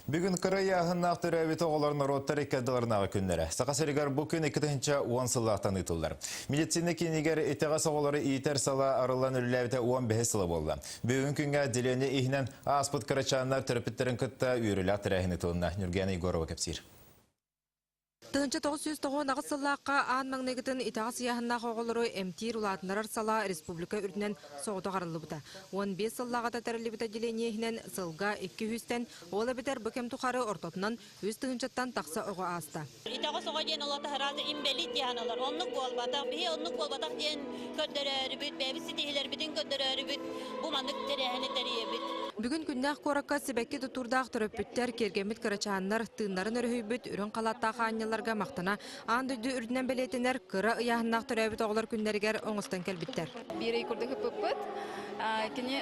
Бүгүн кыра ыйааһыннаах төрөөбүт оҕолор норуоттар икки ардыларынааҕы күннэрэ. Саха сиригэр бу күн 2010 сыллаахтан ыытыллар. Медицина киинигэр итэҕэс оҕолору иитэр сала арыллан үлэлээбитэ 15 сыла буолла. Бүгүн күҥҥэ отделение иһинэн ааспыт кырачааннар төрөппүттэрин кытта үөрүүлээх тэрээһин ыытылынна. Ньургуяна Егорова кэпсиир. 1998 сыллаахха аан маҥнайгытын итэҕэс ыйааһыннаах оҕолору эмтиир улаатыннарар салаа республика үрдүнэн соҕотох арыллыбыта. 15 сыллааҕыта тэриллибит отделение иһинэн сылга 200-тэн, ол эбэтэр бу кэм тухары ортотунан үс тыһыынчаттан тахса оҕо ааста. Итэҕэс оҕо диэн олота сразу инбэлиит диэн олор. Оннук буолбатах. Биһи оннук буолбатах диэн көрдөрөөрүбүт, бэйэбит ситиһилэрбитин көрдөрөөрүбүт бу маннык тэрээһини тэрийэбит. Бүгүн күннээх куоракка сибэкки тутуурдаах төрөппүттэр, киэргэммит кырачааннар, тыыннарын өрүһүйбүт үрүҥ халааттаах аанньалларга махтана аан дойду үрдүнэн бэлиэтэнэр кыра ыйааһыннаах төрөөбүт оҕолор күннэригэр оҥостон кэлбиттэр. Биир ый курдук ыппыппыт. Кини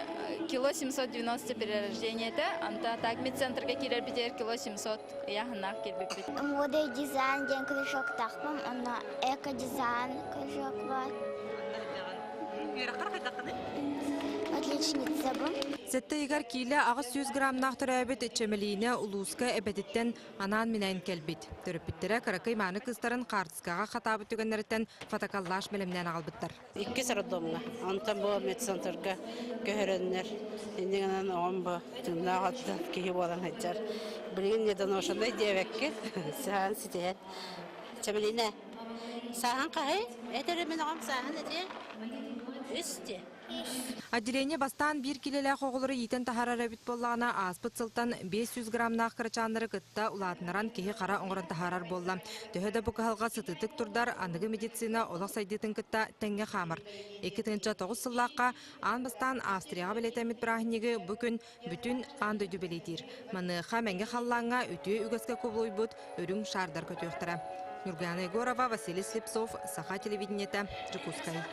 кило 790 перерождение этэ. Онто так медцентрга киирэрбитигэр кило 700 ыйааһыннаах киирбиппит. Модой дизайн диэн кружоктаахпын, онно эко-дизайн кружок бар. Үөрэххэр хайдаххыный? Отличницабын. Сэттэ ыйыгар киилэ 800 граммнаах төрөөбүт Чэмэлиинэ улууска эбэтиттэн анаан-минээн кэлбит. Төрөппүттэрэ кыракый мааны кыыстарын хаартыскаҕа хатаабыт түгэннэриттэн фотоколлаж бэлэмнээн аҕалбыттар. Иккис роддомҥа, онтон бу медцентрга көһөрөннөр, инньэ гынан оҕом бу тыыннаах оттон киһи буолан сылдьар. Билигин недоношенный диэбэккин, саһаан ситиһэн. Чэмэлиинэ, сааһын хаһый? Эт эрэ мин оҕом сааһын этиэ. Үс дии. Отделение бастаан биир килэлээх оҕолору иитэн таһаарар эбит буоллаҕына, ааспыт сылтан 500 граммнаах кырачааннары кытта улаатыннаран киһи-хара оҥорон таһаарар буолла. Төһө да бу кыһалҕа сытыытык турдар, аныгы медицина олох сайдыытын кытта тэҥҥэ хаамар. 2009 сыллаахха аан бастаан Австрияҕа бэлиэтэммит бырааһынньыгы бу күн бүтүн аан дойду бэлиэтиир. Маныаха мэҥэ халлааҥҥа үтүө үгэскэ кубулуйбут үрүҥ шаардар көтүөхтэрэ. Ньургуяна Егорова, Василий Слепцов, Саха телевидениетэ, Дьокуускай.